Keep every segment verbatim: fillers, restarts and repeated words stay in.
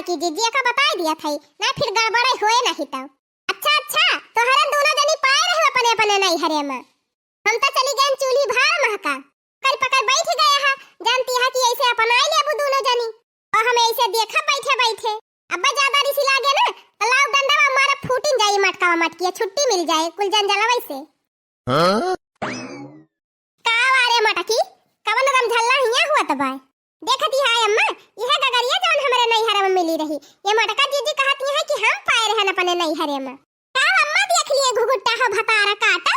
कि जीजी का बताई दिया थई, ना फिर गड़बड़ाई होए नहीं तो। अच्छा, अच्छा, तोहरे दोनों जनी पाए रहे अपने अपने नैहरे में। हम तो चली गए चूल्ही भार महका। पकड़ पकड़ बैठ गए हा, जानती हा कि ऐसे अपनाई लेबू दोनों जनी। और हम ऐसे देखा बैठे बैठे। अब्बा ज्यादा रिसी लागे ना, तो लाओ डंडा मारा फूटिन जाई मटका मटकिया, छुट्टी मिल जाए कुल जंजालवा से। हाँ? का वारे मटकी, कवन रमझल्ला हियाँ हुआ त बाय? देखती है अम्मा, यह गगरिया जवन हमरे नैहर में मिली रही, ये मटका जीजी कहती है कि हम पाए रहन अपने नैहरे में। का अम्मा देख लिए घुघुट्टा हो भतारा काटा?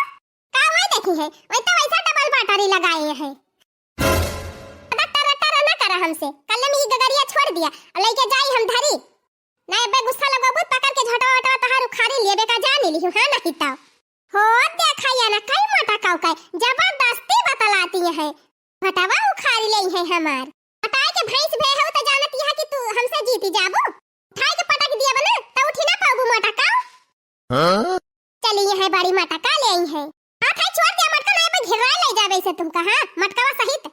का वही देखी है, वही तो वैसा डबल बाटारी लगाए हैं। ज्यादा टर टर ना करा हमसे, कल में ये गगरिया छोड़ दिया, अब लेके जाई हम धरी। ना अब्बे गुस्सा लगोबू, पकड़ के झोटवा वोटवा तहार उखाड़ी लिए, बेका जानी लिहू, हाँ नहीं तो। हो देखा या ना, कई मोटा काऊ का जबरदस्ती बतलाती है। भटवा उखाड़ ले है हमार। बताए के भैंस भे हो तो जानत यह कि तू हमसे जीती जाबू। उठाए के पटक दिया बना, तो उठी ना पाबू मोटा काऊ। हाँ? चली यह बड़ी मोटा का ले आई है। हाथ है छोड़ दे मटका, नहीं पे घिराए ले जाबे से तुमका, हाँ? मटकावा सहित।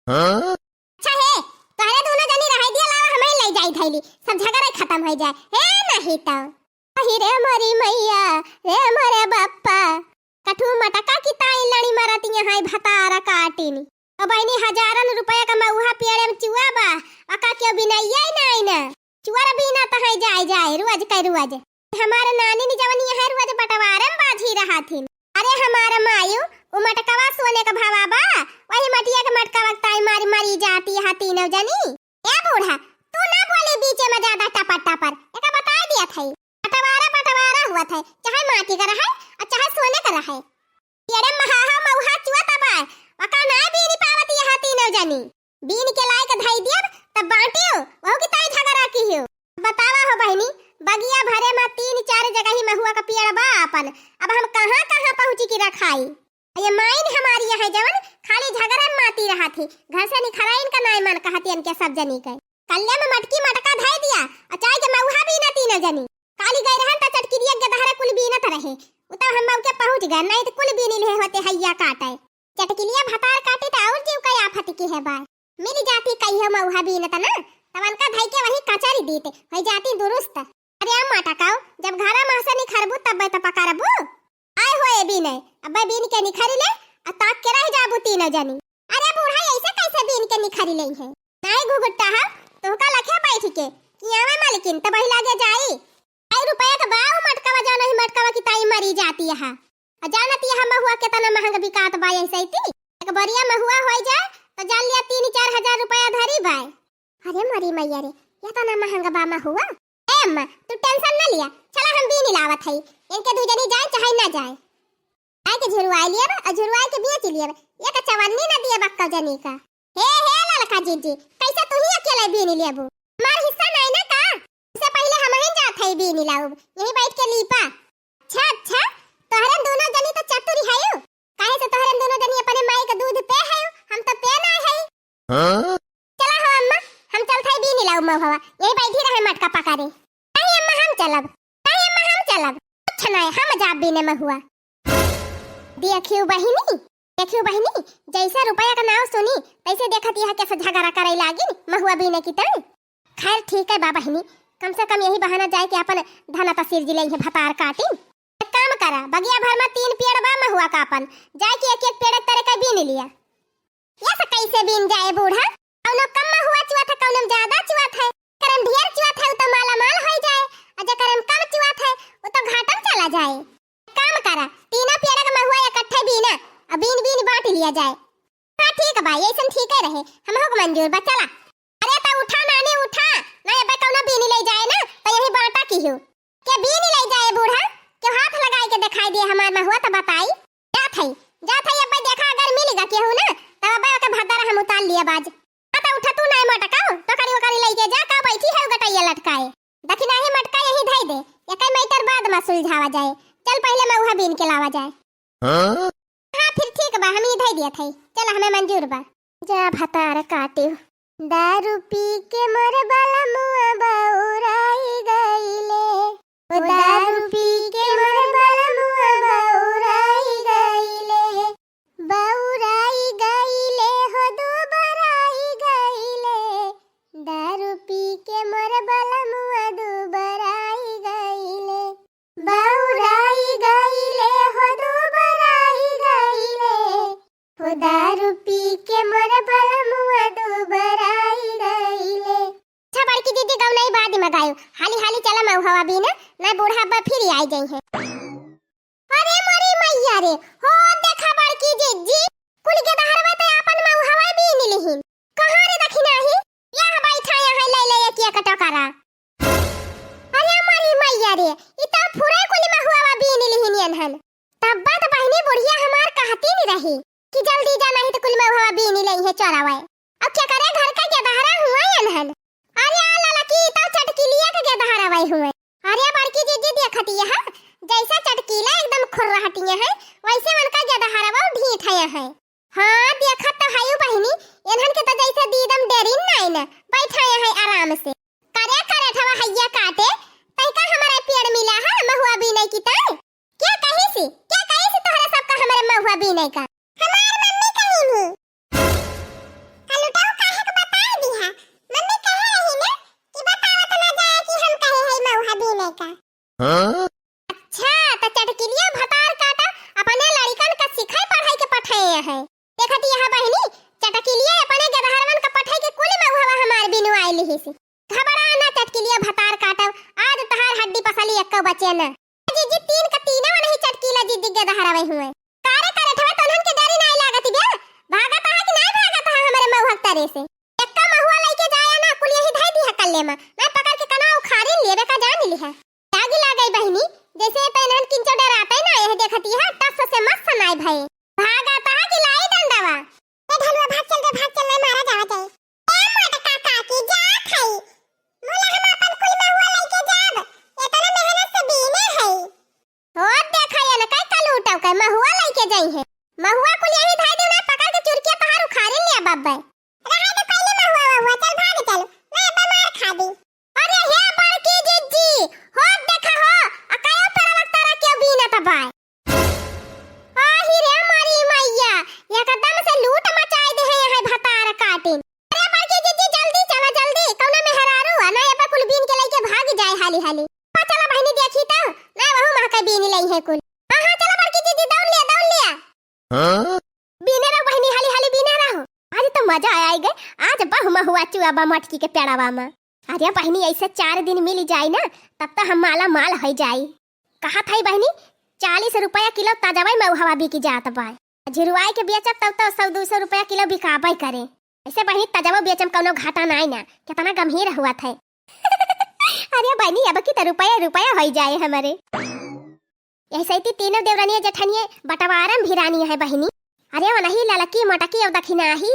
हाँ? अच्छा है, तोहरे दोनों जनी रहाई दिया, लावा हमें ले जाई धैली, सब झगड़ा खत्म हो जाए। हे नहीं तो। अहि रे मोरी मैया, रे मोरे बप्पा, कठू मटका की ताई लड़ी मरत यहाँ भतारा काटिन। अब बहिनी हजारन रुपया का मऊहा पेड़े में चुआ बा, अका क्यों बिनाइया ही नहीं ना। चुअर बीना तो है जाए जाए, रोज के रोज। हमारे नानी ने जवन यहाँ रोज बंटवारे में बाझी रहा थी। अरे हमारा मायू, उ मटकवा सोने का भावा बा, वही मटिया के मटकवा के ताई मारी मरी जाती है तीनों जनी। ए बूढ़ा, तू ना बोली बीचे में ज्यादा टपर टपर, एका बताई दिया थई। बंटवारा बंटवारा हुआ थई, चाहे माटी का रहे और चाहे सोने का रहे। एड़े महा मऊहा चुआ तबाय, वका नाय बीनी पावत यहाँ तीनों जनी। बीन के लायक धई दियब, तब बांटियो, वहू की ताई झगड़ा की हो। बतावा हो बहिनी, बगिया भरे में तीन चार जगह ही महुआ का पेड़ बा आपन, अब हम कहाँ कहाँ पहुँची की रखाई। ये माइन हमारी यहाँ जवन खाली झगड़ा माती रहा थी, घर से निखराइन का नाय मन कहती इनके सब जनी के। कल्ले में मटकी मटका धई दिया, और चाय के मऊहा बीना तीनों जनी। काली गई रहन त चटकिरिया के दहरे कुल बीनत रहे, उ तब हम मऊ के पहुँच गए, नहीं तो कुल बीनी ले होते हैया काटे। चटकिलिया भतार काटी त और जीव का आफत की है बाय। मिल जाती कहियो मऊहा बीनत ना, तब उनका धई के वही कचरी दीते, हो जाती दुरुस्त। अरे अम्मा टकाओ, जब घरा में से निखरबू तब तो पकड़बू। आय होए बीने, अब्बे बीन के निखरी ले, आ ताक के रह जाबू तीनों जनी। अरे बूढ़ा, ऐसे कैसे बीन के निखरी ले है? नाई घुघुट्टा है, तोहका लखे बैठ के, कि आवे मालकिन, तब वही लागे जाई। आई रुपया के बाऊ मटकावा जाना ही मटकावा की ताई मरी जाती है। आ जानत यह महुआ केतना महंग बिकात बा ऐसे ती। एक बरिया महुआ होई जाए, तो जान लिया तीन चार हजार रुपया धरी बाय। अरे मोरी मैया रे, ये तो ना महंगा बा महुआ। ए अम्मा, तू tension न लिया, चला हम बीन लावत हई, इनके दू जनी जाए चाहे ना जाए। आए के झुरवाई लिया बा, और झुरवाई के बेच लिया बा, ये का चवन्नी न दिया बा कौ जनी का। हे, हे ललका जीजी, कैसे तू ही अकेले बीन लेबू? हमार हिस्सा नहीं ना का? इससे पहले हम ही जात हई बीन लाउब, यहीं बैठ के लीपा। अच्छा, अच्छा, तोहरे दोनों जनी तो चतुर हयू, काहे से तोहरे दोनों जनी अपने माई के दूध पे हयू, हम तो पे ना हई। हाँ? चला हो अम्मा, हम चलत हई बीन लाउब महुआ, यहीं बैठी रहे मटका पकड़े। नहीं अम्मा, हम चलब, नहीं अम्मा, हम चलब, कुछ नहीं, हम जाब बीने महुआ। देखियो बहिनी, देखियो बहिनी, जैसे रुपया का नाव सुनी, तैसे देखत यह कैसे झगड़ा करे लागिन, महुआ बीने की तन। खैर ठीक है बा बहिनी, कम से कम यही बहाना जाए के अपन धन त सिरजि लेइहे भतार काटिन। एक काम करा, बगिया भर में तीन पेड़ बा महुआ का अपन, जाए के एक एक पेड़ तरे का बीन लिया। यस कैसे बीन जाए बूढ़ा? कौनो कम महुआ चुआ था, कौनो में ज्यादा चुआ था। करम ढेर चुआ था, उ तो माला माल होई जाए, और जे करम कम चुआ था, उ तो घाटम चला जाए। काम करा, तीनों पेड़ के महुआ इकट्ठे बीना, और बीन बीन बांट लिया जाए। हाँ ठीक बा, ऐसन ठीक है रहे, हमहू के मंजूर बा, चला। अरे तो उठा नानी उठा, ना अबे कौनो बीन ले जाए ना, तो यही बांटा की हो। के बीन ले जाए बूढ़ा, के हाथ लगाए के दिखाई दिए हमार महुआ तो बताई। जात हई, जात हई, अब्बे देखा अगर मिल गा केहू ना, तब अब्बे ओके भद्दर हम उतार लिया बाज। आ तो उठा तू नाय मटकाओ, तो करी ओकरी लइके जा, का बैठी है गटैया लटकाए। दखिनाही मटका यही धई दे, एकै मैटर बाद में सुलझावा जाए। चल पहले महुआ बीन के लावा जाए। हाँ? हाँ फिर ठीक बा, हम ही धई दिया थई। चल हमें मंजूर बा। जा भतार काटियो। दारू पी के मोर बलमुआ बौराई गईले। ओ दारू पी के मोर बलमुआ बौराई गईले। बौराई गईले हो दुबराई गईले। दारू पी के मोर बलमुआ मगायो, हाली हाली चला महुआ बीना, ना बूढ़ा अब्बा फिर आई जइहैं। अरे मोरी मैया रे, हो देखा बड़की जिज्जी, कुल गेदहरवा त आपन महुआ बीन लिहिन। कहाँ रे दखिनाही? यह बैठा यहाँ ले ले एक एक टोकरा। अरे मोरी मैया रे, ई त फुरे कुल महुआ बीन लिहिन एनहन। तब्बा त बहिनी बुढ़िया हमार कहती नहीं रही कि जल्दी जा नहीं त कुल महुआ बीन लइहैं चोरावे। अब केकरे घर का गेदहरा हुआ एनहन? अरे आ ललकी त चटकिलिया के गेदहरवा हुए। अरे बड़की जिज्जी देखती है, जैसा चटकीला एकदम खुर्रहटिया है, वैसे उनका गेदहरवा ढीठ है। हाँ, देखत तो हयू बहिनी, एनहन के तो जैसे दीदम डेरिन नाई न, बैठा है आराम से। करे करे ठवा हैया काटे, तैका हमारा पेड़ मिला है, महुआ बीने की तै। क्या कही सी, क्या कही सी तोहरे सबका हमारे महुआ बीने का? हमार मम्मी कही नहीं। कलुटऊ काहे के बताई दिहा? मम्मी कहे रही ना कि बतावत ना जाए कि हम कहे है महुआ बीने का। हाँ? अच्छा, त चटकिलिया भतार काटा अपने लड़िकन का सिखाई पढ़ाई के पठाए हैं। देखत यह बहिनी, चटकिलिया अपने गेदहरवन का पठाई के कुल महुआ हमार बिनुआई लिहिस। घबरा ना चटकिलिया भतार काटब, आज तहार हड्डी पसली एक्को बचे ना। जिज्जी तीन का तीनों नहीं चटकीला जिज्जी गेदहरवे हुए। कारे करे ठवा तोनहन के डरी नाई लागत बे? भागत हा कि नाई भागत हा हमरे महुआ के तरे से? एक्का महुआ लइके जाया ना, कुल यही धई दिहा कल्ले मा। नाई पकड़ के कनवा उखाड़िन लेबे का जान लिहा। लागी लागई बहिनी, जैसे तैनहन किंचो डराते ना, यह देखती है, टस से मस सनाई भई। भागत हा कि लाई डंडवा? ए ढलुआ भाग चल रे, भाग चल, नाई मारा जावा जाए। ए मोटका काकी, जात हई। मुला हम आपन कुल महुआ लइके जाब। एतना मेहनत से बीने हई। हो देखा ये न, कई कलूटव के महुआ लइके जइहैं। महुआ कुल यही धई देउ ना, पकड़ के चुरकिया तहार उखाड़िन लिया बब्बे। रहे तो पहले महुआ, महुआ, चल भाग चल। मैं अब्बा मार खा दी। अरे हे बड़की जिज्जी, हो देखा हो, अकायो पेड़वा तारा क्यों बीनत बाय? आही रे मोरी मैया, एकदम से लूट मचाई दे है यहाँ भतार काटिन। अरे बड़की जिज्जी, जल्दी चला, जल्दी, कौनो मेहरारू है ना, ये पे कुल बीन के लेके भाग जाए हाली हाली। आ चला बहिनी, देखी तो, ना वहू महका बीन लई है कुल। हाँ, हाँ, चला बड़की जिज्जी, दौड़ लिया, दौड़ लिया। हाँ? बीने रहो बहिनी, हाली हाली बीने रहो। आज तो मजा आइ गए, आज बहु महुआ चुआ बा मटकी के पेड़वा में। अरे बहिनी, ऐसे चार दिन मिल जाई ना, तब तो हम माला माल हो जाई। कहत हई बहिनी, चालीस रुपया किलो ताजवा महुआ बिक जात बा। झिरुआई के बेचब तब तो सौ दो सौ रुपया किलो बिकाबे करे। ऐसे बहिनी, ताजवा बेचम, कौनो घाटा नाई ना, कितना गंभीर हुआ थे। अरे बहिनी, अब की तो रुपया रुपया हो जाए हमारे। ऐसे ही तीनों देवरानिया जेठानिया बंटवारम भिरानी है बहिनी। अरे वनही ललकी मोटकी और दखिनाही।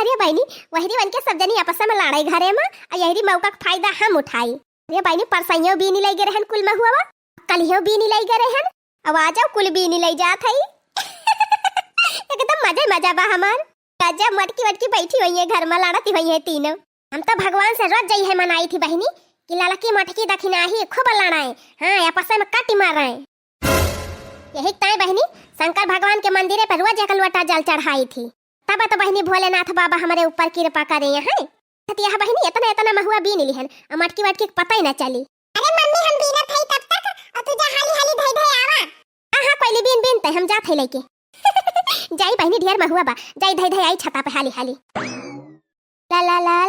अरे बहिनी, वहरी वन के सब जनी आपस में लड़ाई घरे में, और यहरी मौका का फायदा हम उठाई। अरे बहिनी, परसइयों बीनी लई गए रहन कुल महुआ, कलियों बीनी लई गए रहन, अब आ जाओ कुल बीनी लई जात हई। एकदम मजे मजा बा हमार। गजब मटकी वटकी बैठी हुई है घर में, लड़ती हुई है तीनों। हम तो भगवान से रोज जई है मनाई थी बहिनी कि ललकी मोटकी दखिनाही खूब लड़ाए, हाँ, आपस में कट मारे। यही ताई बहिनी शंकर भगवान के मंदिरे पर रोज एक लोटा जल चढ़ाई थी। तब तो बहिनी भोलेनाथ बाबा हमारे ऊपर कृपा करे हैं। कहती है बहिनी, इतना इतना महुआ बीन लिहन, आ मटकी वटकी के पता ही ना चली। अरे मम्मी, हम बीनत हई तब तक, और तू जा हाली हाली धई धई आवा। हाँ हाँ, कोइली बीन बीन ते हम जात हई लइके। जाई बहिनी, ढेर महुआ बा, जाई धई धई आई छता पे हाली हाली। ला ला ला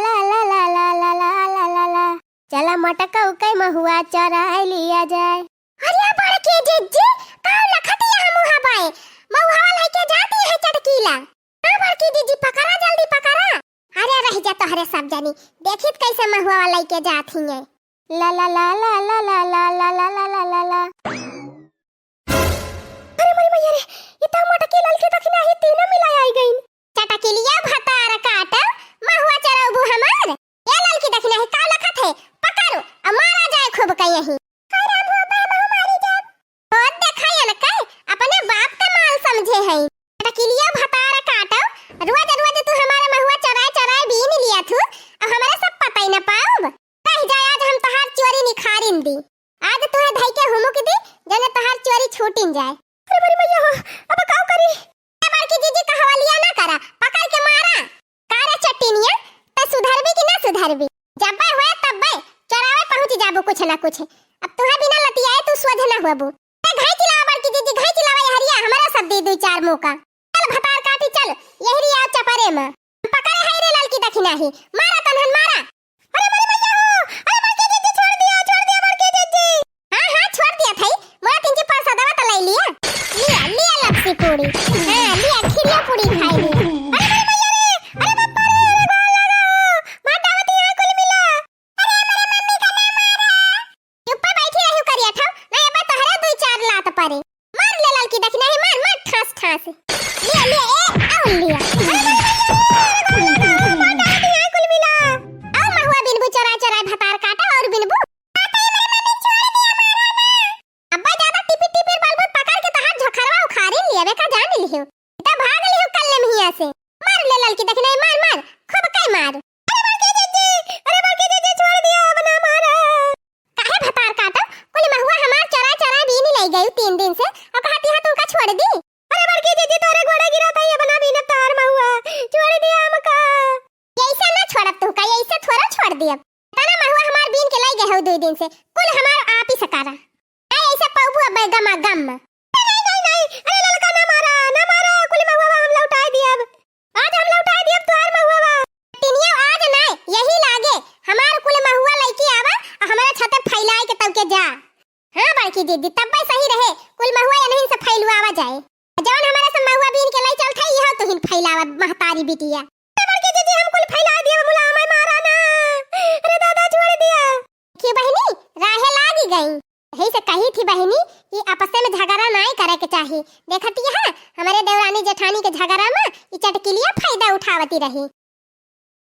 ला। चला मटकऊ के महुआ चराई लिया जाए। अरे बड़की जिज्जी, का लखतिया हम उहाँ बाए? महुआ लइके जाती है चटकीला। हाँ बड़की जिज्जी, पकड़ा, जल्दी पकड़ा। अरे रह जा तोहरे सब जनी, देखित कैसे महुआ लइके जात हिये। ला ला ला। अरे मोरी मैया रे, ई त मटकी ललकी दखिनाही तीनों मिला आई गईन। चटकिलिया भतार काट, महुआ चरौबू हमार। ए ललकी दखिनाही, का लखत है? पकड़ो, आ मारा जाए खूब कहीं। हाय राम हो, बह बहु मारी जाब। तो देखा ये न कहे, अपने बाप का माल समझे हैं। चटकिलिया भतार काट, रोज रोज तू हमारे महुआ चराए चराए बीन लिया थू, अब हमारे सब पता ही न पाउब। रह जाए, आज हम तोहार चोरी निखारिन दी। आज तुहे धई के हुमुक दी, जने तोहार चोरी छूटिन जाए। अरे मोरी मैया हो, अब काउ करी? ए बड़की जिज्जी, कहवलिया ना करा, पकड़ के मारा। का रे चट्टिनिया, ते सुधरबी कि ना सुधरबी? जब्बे होए तब्बे चोरावे पहुँच जाबू कुछ ना कुछ। अब तुहे बिना लतियाए तू सोझ ना होबू। ए घाई चिलावा बड़की जिज्जी, घाई चिलावा यहरिया, हमरा सब दी दू चार मौका। चल भतार काटी चल, यहरी आओ चपरे में। पकड़े है रे ललकी दखिनाही, मारा तनहन मारा। अरे मोरी मैया, ले, ले, ए, और ले। अरे, अरे, अरे, अरे, अरे, अरे, अरे, कुल मिला। और महुआ बिनबू चोराय, चोराय भतार काटा और बिनबू। अब्बा ज्यादा टिपिर टिपिर बलबू पकड़ के तहार झोखरवा उखाड़ी लियो, बे का जान लियो। इतना भाग लियो कल्ले में हिया से। मार ले ललकी, देख नहीं, मार, मार, खूब कई मार। अरे बड़की जीजी, अरे बड़की जीजी, छोड़ दिया, अब ना मारा। काहे भतार काटो? कुल महुआ हमार चोराय चोराय बीन ले गई तीन दिन से, और कहती है तुमका छोड़ दी। अरे बड़की जीजी, तोरे गोड़े गिरा था, ये बना बीनब तोहार महुआ, छोड़ दिया हमका। ऐसे ना छोड़ब तुमका, ऐसे थोड़ा छोड़ दियब। तना महुआ हमार बीन के लाई गए हो दो दिन से, कुल हमार आप ही सकारा। ए, ऐसे पौबू अब गमा गम। नहीं, नहीं, नहीं, अरे ललका ना मारा, ना मारा, कुल महुआ हम लौटाए दियब। आज हम लौटाए दियब तोहार महुआ। टिनियो आज ना, यही लागे, हमार कुल महुआ लइके आवा, आ हमारा छते फैलाए के तब के जा। हाँ बड़की दीदी, तब्बे सही रहे, कुल महुआ यहीं से फैलवावा जाए। जौन हमारे से महुआ बीन के लाई चलत है, यह तुहिन फैलावा महतारी बिटिया। अरे बड़की दीदी, हम कुल फैला दिया, मुला हमें मारा ना। अरे दादा, छोड़ दिया। क्यों बहिनी, राहे लागी गई। यही से कही थी बहिनी कि आपसे में झगड़ा नाई करे के चाही। देखती है, हमारे देवरानी जेठानी के झगड़ा में ई चटकिलिया फायदा उठावती रही।